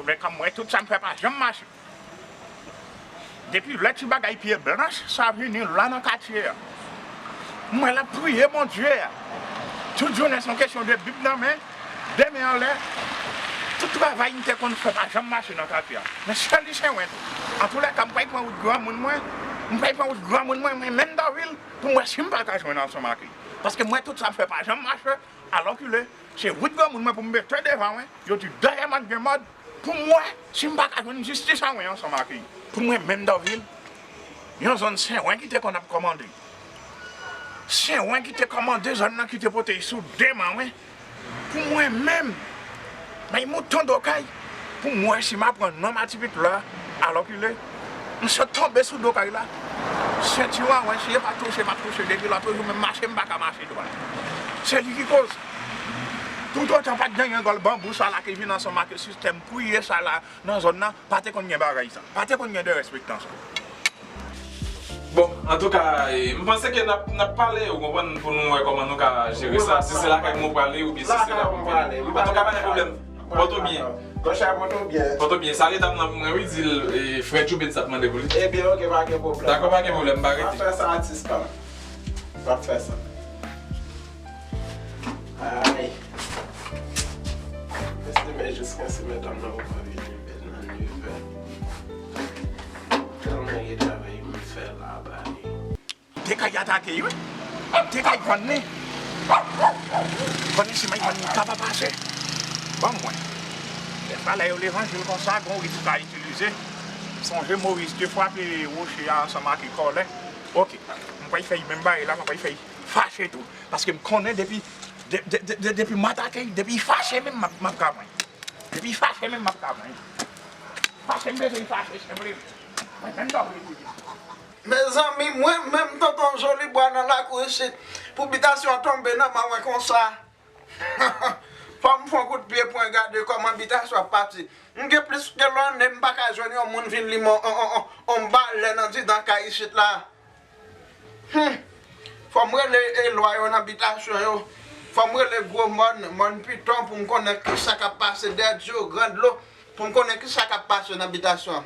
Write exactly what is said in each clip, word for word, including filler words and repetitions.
Fè kòm mwen, tout sa m fè pa janm mache. Depi lè ti bagay pye blanch sa vini la nan katye a, m wè l ap priye Bondye a. Tout jounen se yon kesyon de Bib nan men, de men anlè. Tout travay m te konn fè pa janm mache nan katye a. Men sèl li se wen tou. Antoulèka, m pral pran wout granmoun mwen, m pral pran wout granmoun mwen, mwen menm Dovil, pou m wè si m pa ka jwenn ansanm ak li. Paske m wè tout sa m fè pa janm mache, alòkile, se wout granmoun mwen pou m mete devan mwen. Yo di dèyè mòd gen mòd, pou m wè si m pa ka jwenn jistis an mwen ansanm ak li. Pou mwen menm Dovil, yon zòn Sen Wen ki te konn ap kòmande. Sen Wen ki te kòmande zòn nan, ki te pote sou de men mwen. Pou mwen menm, bay mouton do kay, pou m wè si m aprann non Matipit la, alòkile, m sot tonbe sou do kay la. Sentiwon an, wè, si e pa touche, m ap touche, depi lòt jou, menm mache, m pa ka mache dwat. Se li ki koz. Toutotan pa t gen gòl banbou sa la ki vin ansanm ak sistèm priye sa la nan zòn nan, pa te konn gen bagay sa. Pa te konn gen derespektan sa. Bon, antouka, e, m panse ke n ap, n ap pale, ou konprann, pou nou wè kòman nou ka jere sa, si se lakay mwen prale oubyen si se la pou m vini. Antouka, pa gen pwoblèm. Pote w byen. Monchè, pote w byen. Pote w byen. Salye dam nan pou mwen, wi, di l, e, frè Djoubed sa ap mande pou li. Ebyen, oke, pa gen pwoblèm. Dakò, pa gen pwoblèm, m pa rete. M ap fè sa, atis pa m. M ap fè sa. Ay. Mèsi, men jiskaske medam nan poko vini, men nan nevè. Tèlman gen travay pou m fè la, bay. Te kay atake, wi. Te kay vann li. Vann li, si may vann li, ta pa pase. Ban mwen. Dèfwa, lè yo levanjil konsa, gon rit ou ka itilize. Sonje Moyiz te frape woche a ansanm ak kòlè. Oke. M pral fè l menm bagay la, m pral fè l fache tou. Paske m konnen depi, de, de, de, de, depi m atake, depi l fache menm, m ap, m ap ka pran l. Depi l fache menm, m ap ka pran l. Fache, m bezwen l fache, senpleman. Mwen menm dòmi pou li. Mezanmi, mwen menm, tonton Jolibwa nan lakou isit, pou bitasyon an tonbe nan men mwen konsa. Fò m fè yon kout pye pran gade kòman bitasyon ap pati. M gen plis ke lane, m pa ka jwenn yon moun vin limen yon, yon, yon, yon balè nan didan kay isit la. Hum! Fò m rele e lwa yo nan bitasyon yo. Fò m rele gwo mòn, mòn piton pou m konnen kisa k ap pase dèyè dyo, gran dlo, pou m konnen kisa k ap pase nan bitasyon an.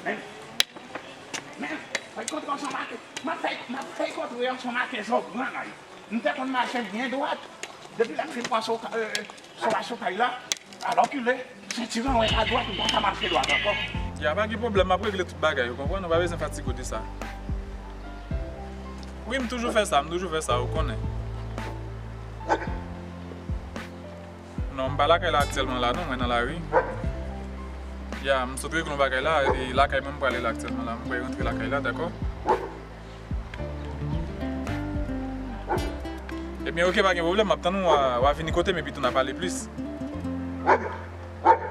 Men, men, fè kontre ansanm ak, m ap fè, m ap fè kontre ansanm ak zògran la. M te konn mache byen dwat. Depi lè m fin pran so, e, Sou asou kay la, alòkile, sentiwon an a dwat, ou pa ka mache dwat ankò. Ya, pa gen pwoblèm, m ap regle tout bagay, ou konprann? Ou pa bezwen fatige w de sa. Wi, m toujou fè sa, m toujou fè sa, ou konnen. Non, m pa lakay la aktyèlman la, non, mwen nan lari. Ya, m sot regle yon bagay la, e lakay mwen m prale la aktyèlman la, m prale rantre lakay la, dakò? Ebyen, oke, pa gen pwoblèm, m ap tann ou, w a, w a vini kote m epi tou n a pale plis.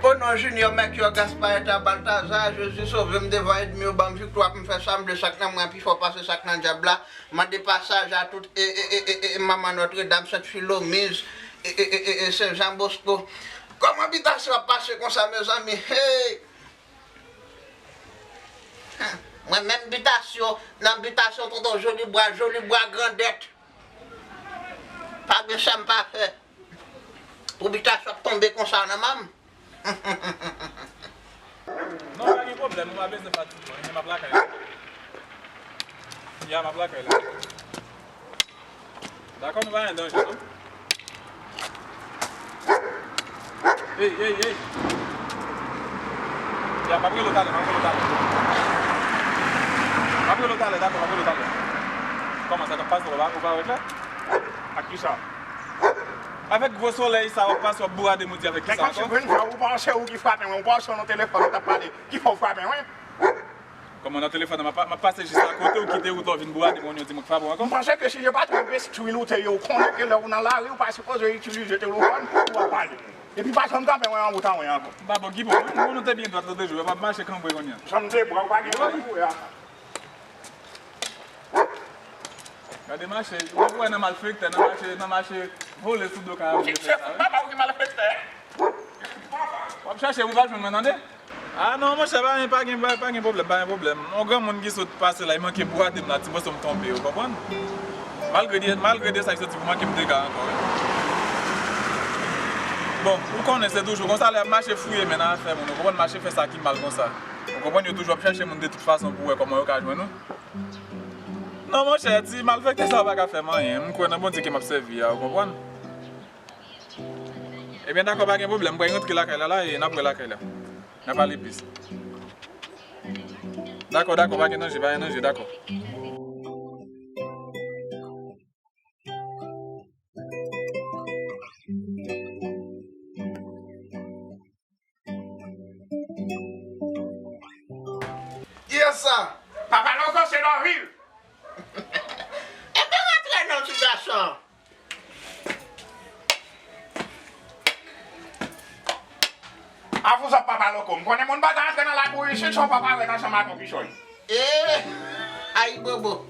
O non, Junior, Melchior, Gaspard, Balthazar, Jezi sove m devan ènmi yo, ban m viktwa pou m fè sa m vle, sa k nan mwen pi fò pase sa k nan dyab la. Mande pasaj a tout, e, e, manman Nòtredam, Sent Filomiz, e, e, e, e, e, Sen Jan Bosko. Kòman bitasyon ap pase konsa, mezanmi? Hey! Mwen menm bitasyon, nan bitasyon tonton Jolibwa, Jolibwa grandèt. Pa gen sa m pa fè. Pou bitasyon ap tonbe konsa nan men m. Non, pa gen pwoblèm, ou pa bezwen fatige, non, m ap lakay la. Ya, m ap lakay la. Dakò, nou pa gen danje, non? Ey, ey, ey! Ya, m ap rele w talè, m ap rele w talè. M ap rele w talè, dakò, m ap rele w talè. Kòman sa k ap pase, ou pa, ou pa wè klè? Ak kisa? Avèk gwo solèy sa, w ap pase, w ap bourade modi avèk kisa ankò? Ou panse ou ki frape mwen, ou panse w nan telefòn, ou t ap pale, ki fè w frape mwen? Kòman nan telefòn nan, m ap, m ap pase jis akote, ou kite wout la, ou vin bourade mwen, ou di mwen k frape w ankò? M panse ke si yo pa t envesti lite yo, ou konnen ke lè ou nan lari, ou pa sipoze itilize telefòn pou w ap pale. Epi pa janm kanpe mwen an wout an mwen ankò. M pa ba w gipo, mwen, mwen, nou te byen dwat lòt jou, w ap mache kanpe kounye a. Jan m te pran, ou pa gen pou wè a. Gade mache, ou wè nan malfektè, nan mache, nan mache vole sou do kay avè fè sa, wi. Papa ou ki malfektè? W ap chache, ou pa jwenn mwen, tande? Ah non, monchè, pa, pa gen, pa, pa gen pwoblèm, pa gen pwoblèm. Yon granmoun ki sot pase la, li manke bourade m la, ti mòso m tonbe, ou konprann? Malgre de, malgre de sa, li soti pou manke m dega ankò, wi. Bon, ou konnen se toujou konsa, lè y ap mache fouye men nan afè moun, ou konprann, mache fè sa ki mal konsa. Ou konprann, yo toujou ap chèche moun de tout fason pou wè kòman yo ka jwenn ou. Non, monchè, ti malfektè sa yo pa ka fè m anyen. M kwè nan Bondye ke m ap sèvi a, ou konprann? Ebyen, dakò, pa gen pwoblèm. M pral rantre lakay la, la, e n ap wè lakay la. N a pale plis. Dakò, dakò, pa gen danje, pa gen danje, dakò. Kiyès sa? Papa Loko, se Dorvil. Ebyen, rantre non, ti gason. Afou sa, Papa Loko. M konnen moun pa ka antre nan lakou isit san w pa parèt ansanm ak yon kichòy. Eh, ayibobo.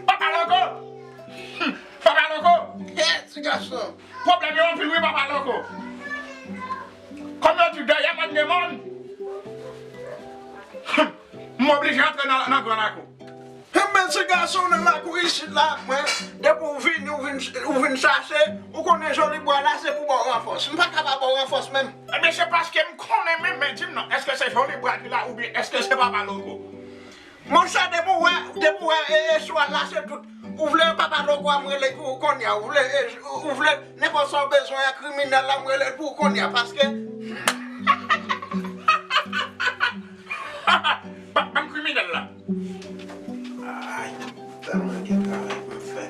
Papa Loko! Papa Loko! Hey, ti gason! Pwoblèm yo anpil wi, Papa Loko. Kòm yo di dèyè mòn gen mòn, m oblije antre nan, nan gran lakou. Enben, ti gason, nan lakou isit la, mwen, depi w vini, ou vin, ou vin chache, ou konnen Jolibwa la, se pou ba w ranfòs. M pa ka pa ba w ranfòs menm. Ebyen, se paske m konnen menm, men di m non, èske se Jolibwa ki la oubyen èske se Papa Loko? Monchè, depi w wè, depi w wè, e, e, swa la, se tout. Ou vle Papa Loko a, m rele pou ou kounye a. Ou vle, e, ou vle nenpòt sa w bezwen a, kriminèl la, m rele l pou ou kounye a, paske Ba-, ban m kriminèl la. Ay, tèlman gen travay pou m fè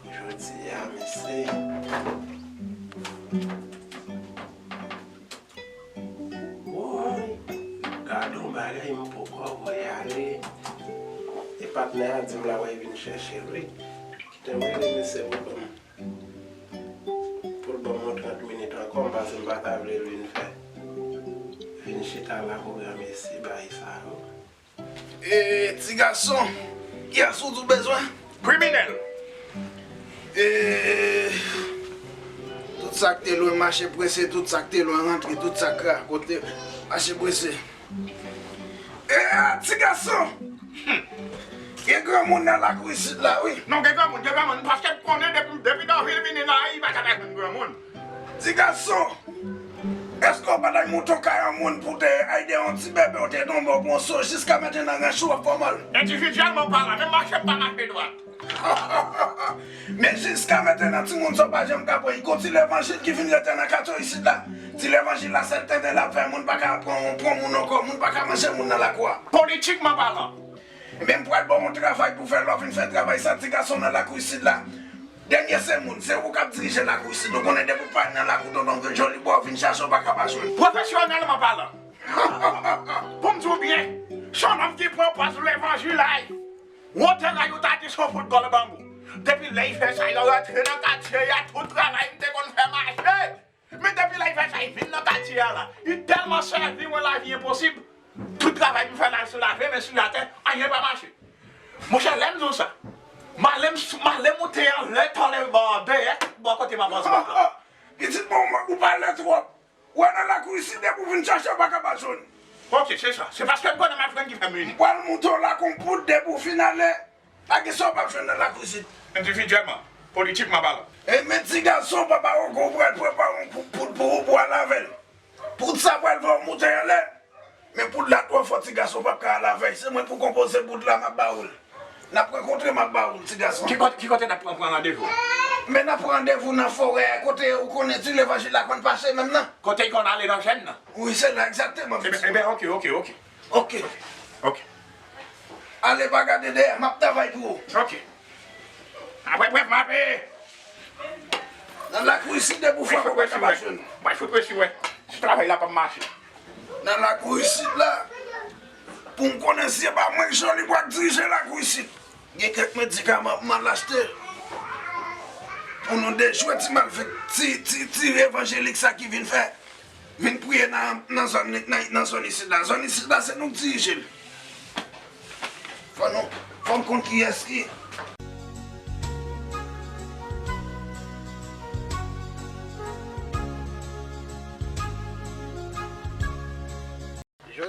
pou jodi a, mesye. Woy, gade yon bagay, m poko voye ale. E patnè a di m l ap vin chèche l wi. Kite m rele mesye pou ban m Pou l ban m yon trant minit ankò, m panse m pa ta vle l vin fè. Vin chita la pou granmesi bay sa yo. E, ti gason, kiyès ou di w bezwen? Kriminèl! E, tout sa k te lwen mache prese, tout sa k te lwen rantre, tout sa k ra kote mache prese. E, ti gason! Hmm. Gen granmoun nan lakou isit la, wi. Non, gen granmoun, gen granmoun. Paske m konnen depi, depi Dòvil vini la, li pa ka pa jwenn granmoun. Ti gason, èske w pa t al moute yon kay yon moun pou w te ede yon ti bebe, w te tonbe, w pran so, jiska mentnan ranch ou ap fè w mal? Endividyèlman palan, menm mache m pa mache dwat. Men jiska mentnan, timoun sa w pa janm ka pran. Gon ti levanjil ki vin rete nan katye isit la. Ti levanjil la, sèl tenten l ap fè, moun pa ka pran, pran moun ankò, moun pa ka manje moun nan lakou a. Politikman palan. Men m pral ba w yon travay pou fè, lè w fin fè travay sa, ti gason nan lakou isit la. Dènye se moun, se ou k ap dirije lakou isit. Ou konnen depi w pa nan lakou, tonton Jolibwa vin chache w, pa ka pa jwenn. Pwofesyonèlman palan. Pou m di w byen, se yon nonm ki pran pòz levanjil la. Wotè la, yo ta di se yon foutbòl banbou. Depi lè l fè sa, l rantre nan katye a, tout travay m te konn fè mache. Men depi lè l fè sa, l vin nan katye a la. Li tèlman sèvi mwen, lavi enposib. Tout travay m fè la, se lave men sou atè, anyen pa mache. Monchè, lè m di w sa, m ale m, m ale moute anlè tòlè bò dèyè, bò kote m ap antre la. Pitit mwen, ou pale twòp. Ou wè nan lakou isit, depi w vin chache, ou pa ka pa jwenn. Ok, se sa. Se paske m konnen m ap jwenn ki fè m vini. M pral moute w la kon poud, depi w fin ale, pa gen sa w p ap jwenn nan lakou isit. Endividyèlman, politikman palan. E men ti gason, papa Wogo pral prepare yon pou, poud pou ou, pou w al avè l. Poud sa pral fè w moute anlè. Men poud la twò fò, ti gason, w p ap ka al avè l. Se mwen pou konpoze poud la, m ap ba ou l. N ap rankontre, m ap ba ou l, ti gason. Ki kote, ki kote n ap pran, pran randevou? Men n ap pran randevou nan forè, kote ou konnen ti levanjil la konn pase menm nan. Kote l konn ale nan jèn nan? Wi, se la, egzakteman. Ebyen, ebyen, ok, ok, ok. Ok. Ok. Ale, pa gade dèyè, m ap travay pou ou. Ok. Apre brèf, m a peye. Nan lakou isit, depi w frape, ou pa ka pa jwenn. Mwen fout resi, wè. Si travay la p ap mache. Nan lakou isit la, pou m konnen si se pa mwen k Jolibwa k dirije lakou isit. Gen kèk medikaman pou m al achte. Pou nou dejwe ti malfèktè, ti, ti, ti evanjelik sa ki vin fè. Vin priye nan, nan zòn, nan, nan zòn isit la. Zòn isit la, se nou k dirije l. Fò nou, fò m konn kiyès ki.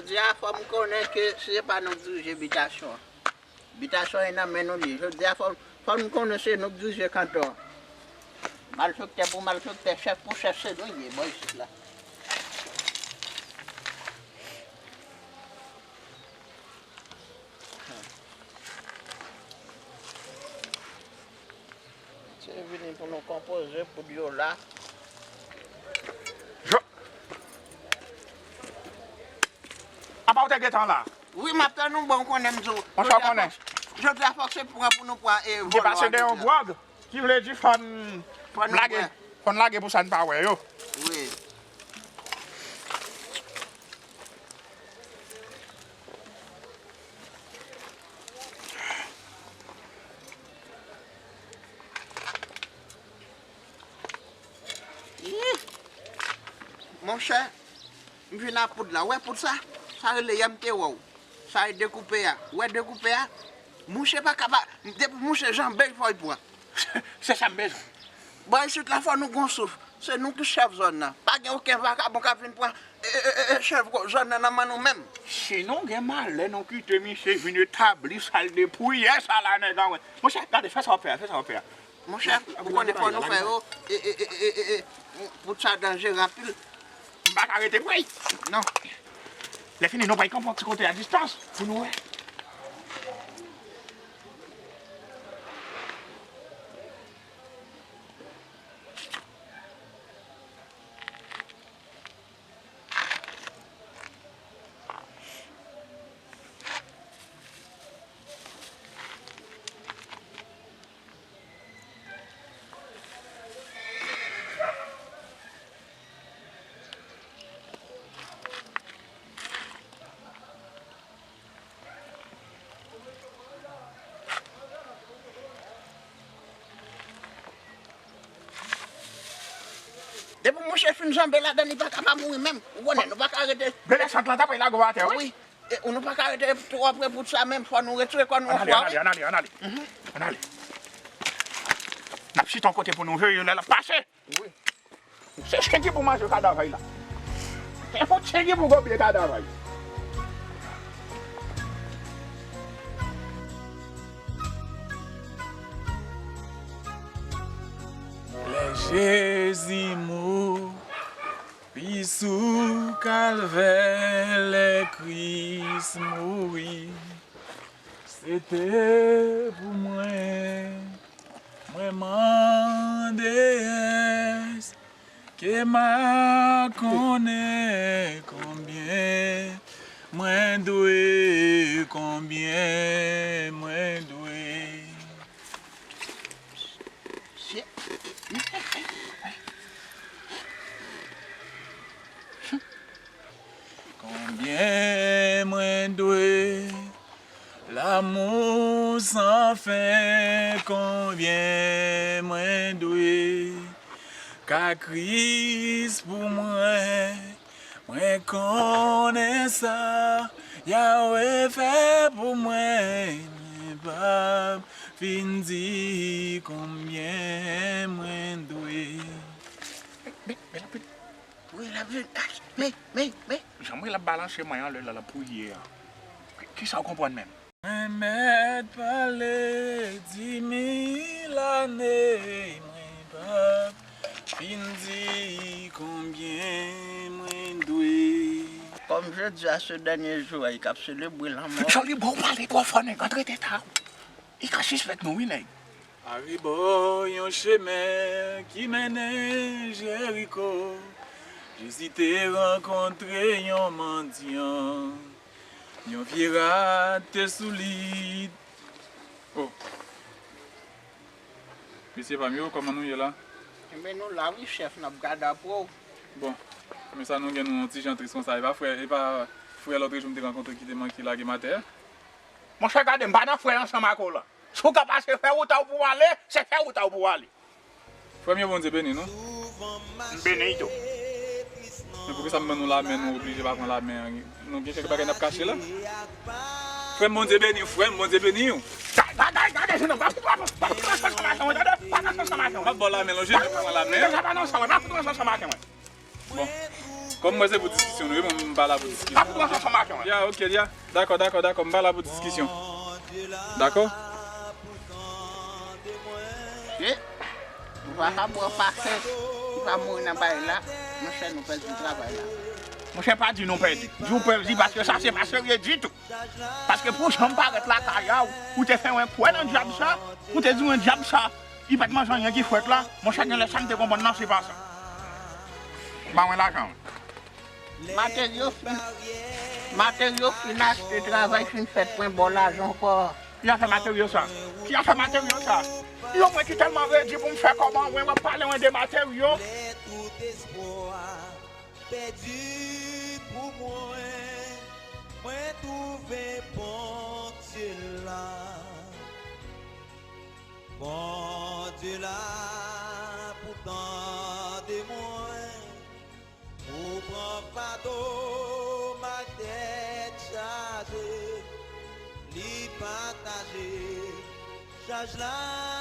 Jodi a, fò m konnen ke se pa nou k dirije bitasyon an. Bitasyon an nan men nou li ye. Jodi a, fò, fò nou konnen se nou k dirije kantò an. Malfektè pou malfektè, chèf pou chèf, se nou ye bò isit la. Se vini pou nou konpoze poud yo la. Apa w te gentan la? Wi, m ap tann ou, bon, ou konnen m di w. Monchè, w konnen. Jodi a, fòk se pran pou nou pran e vòlò a jodi a. Ki vle di fò n lage, fò n lage pou sa n pa wè yo. Wi. Ih! Monchè, m vin a poud la. Ou wè poud sa? Sa rele yè m te wè w. Sa e dekoupe a. Ou wè dekoupe a? Mouche pa ka pa, depi mouche janbe l fò l pran. Se sa m bezwen. Bò isit la fò nou gon souf. Se nou ki chèf zòn nan. Pa gen okenn vakabon k ap vin pran e, e, e, e, chèf zòn nan nan men nou menm. Si nou gen malè, nou kite misye vin etabli sal de priyè sa la, nèg an wè. Monchè, gade, fè sa w ap fè a, fè sa w ap fè a. Monchè, ou konnen fò nou fè yo, e, e, e, e, e, e, pou sa danje anpil. M pa ka rete prè. Non. Lè fini, nou pral kanpe yon ti kote a distans pou nou wè. Depi mouche fin janbe ladan, li pa ka pa mouri menm. Ou konnen, nou pa ka rete. Bèl sant lan ta pral lage w atè, wi. Wi. E, nou pa ka rete twò pre pou sa menm, fò nou retire kò nou anfwa, wi. Ann ale, ann ale, ann ale. Ann ale. N ap chita yon kote pou nou veye lè l ap pase. Wi. Se chen ki pou manje kadav la. Se pou chen ki pou gobe kadav la. Lè Jezi mouri sou Kalvè, lè Kris mouri, se te pou mwen. Mwen mande èske m a konnen konbyen mwen dwe, konbyen mwen dwe. Konbyen mwen dwe, lanmou san fen, konbyen mwen dwe, ka Kris pou mwen, mwen konnen sa Yawe fè pou mwen, mwen p ap fin di konbyen mwen dwe. Wi, l ap vin. Men, men, men. Jan mwen l ap balanse mwen an lè l ap priye a. Ki, kisa w konprann menm? Mwen mèt pale di mil ane, mwen p ap fin di konbyen mwen dwe. Kòm jodi a se dènye jou a, li k ap selebre lanmò. Joli bò, w pale twò fò, nèg, antre tèt a w. Li ka sispèk nou, wi, nèg. Arebò yon chemen ki mennen Jeriko, Jezi te rankontre yon mandyan. Yon vye rad te sou li. Oh. Mesye pa m yo, kòman nou ye la? Enben, nou la wi, chèf, n ap gade apre w. Bon, men sa nou gen nou yon ti jan tris konsa. E pa frè, e pa frè lòt jou m te rankontre ki te manke lage m atè a? Monchè, gade, m pa nan frè ansanm ak ou la. Si w ka pase fè wout a w pou w ale, se fè wout a w pou w ale. Frè m yo, Bondye beni nou. M beni tou. Men poukisa m ban nou lamen, nou oblije pa pran lamen an? Nou gen kèk bagay n ap kache la? Frè m, Bondye beni w, frè m, Bondye beni w. Gade, gade, gade, jeune homme, pa fout, pa fout, pa fout ansanm avè mwen, tande? Pa fout ansanm avè mwen. M ap ba w lamen, lonje men pou pran lamen. Deja pa nan ansanm, pa fout ansanm avè mwen. Bon. Kòm mwen se pou diskisyon nou ye, mwen m pa la pou diskisyon. Ap pran ansanm ak mwen. Ya, ok, ya. Dakò, dakò, dakò, m pa la pou diskisyon. Dakò? Ye, nou pa ka bwè pase, nou pa mouri nan bagay la, monchè nou pèdi travay la. Monchè pa di nou pèdi, di w pèdi paske sa se pa serye ditou. Paske pou jan m parèt lakay a w, ou te fè mwen kwè nan dyab sa, ou te di mwen dyab sa, li pa t manje anyen ki frèt la, monchè gen lè sa m te konprann nan se pa sa. Ba mwen lajan w. Materyo fin, materyo fin achte, travay fin fèt, mwen ba w lajan ankò. Ki afè materyo sa? Ki afè materyo sa? Yo mwen ki tèlman redi pou m fè kòb an mwen, w ap pale mwen de materyo. Lè tout espwa pèdi pou mwen, mwen twouve Bondye la. Bondye la pou tande mwen, pou pran fado m ak tèt chaje, li pataje chaj la.